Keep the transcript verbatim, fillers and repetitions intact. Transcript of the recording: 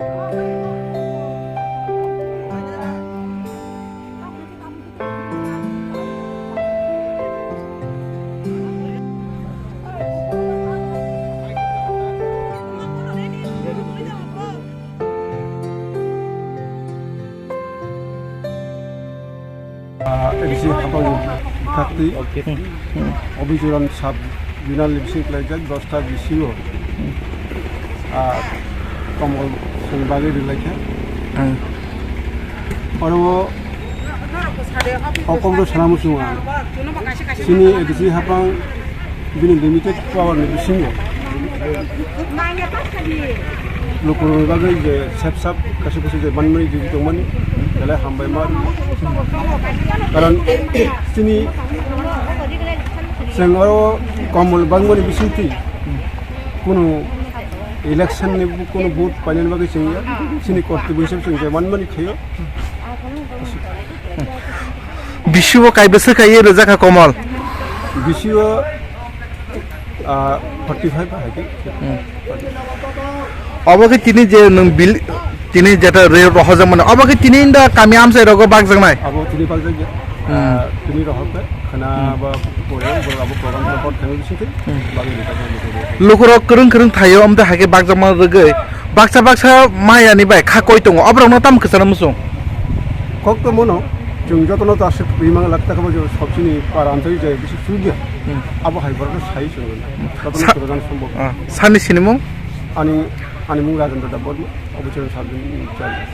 Ah, A D C hapang khakti. Hmm, hmm. Obichuran sub zonal bising klaijak dosta bisio. Ah, Komol song bagwi rilaikha. Hmm. Oro o kokomno sana muchungo ang. Chini A D C hapang bini limited power ni bisingo lukurokni bagwi je sep sap kaisa kaisa je manmani je tongmani belai hambai ma. Karon chini chwng oro Komol bangmani bisingtwi kunu election ni kunu vote painani bagwi chwng ya chini kortobyo hisab chwng je manmani khaio. Bisibo kaibwswk kaiwi rwjakha Komol? Bisibo, ah, forty five hai khe. Hmm. Obo khe tini je nwng bil-, tini jeta re rohorjakmani, obo khe tini da kami amchai rogo bakjaknai? Abo tini bakjakya. Hmm. Ah, tini rohorkha, khana Hmm. ba pore, borok abo program support khaina bisingtwi Hmm. bagwi rwkha. Lukurok kwrwng kwrwng thaio, amtwi hai khe bakjakma rwgwi baksa baksa mayani bai kha koi tongo, oborokno tamo kwchana muchung? Kok to mono, chwng jotono ta aswk twi mang lak ta kabo je sobsini para amtwi je bisi sugya. Hmm. Abo hai borok sai chwng. Jotono Sa-, kwrwngna sombo. Ah, sani sinimung? Ani, ani mung Rajendra Debbarma, obo chwng sabjini in charge.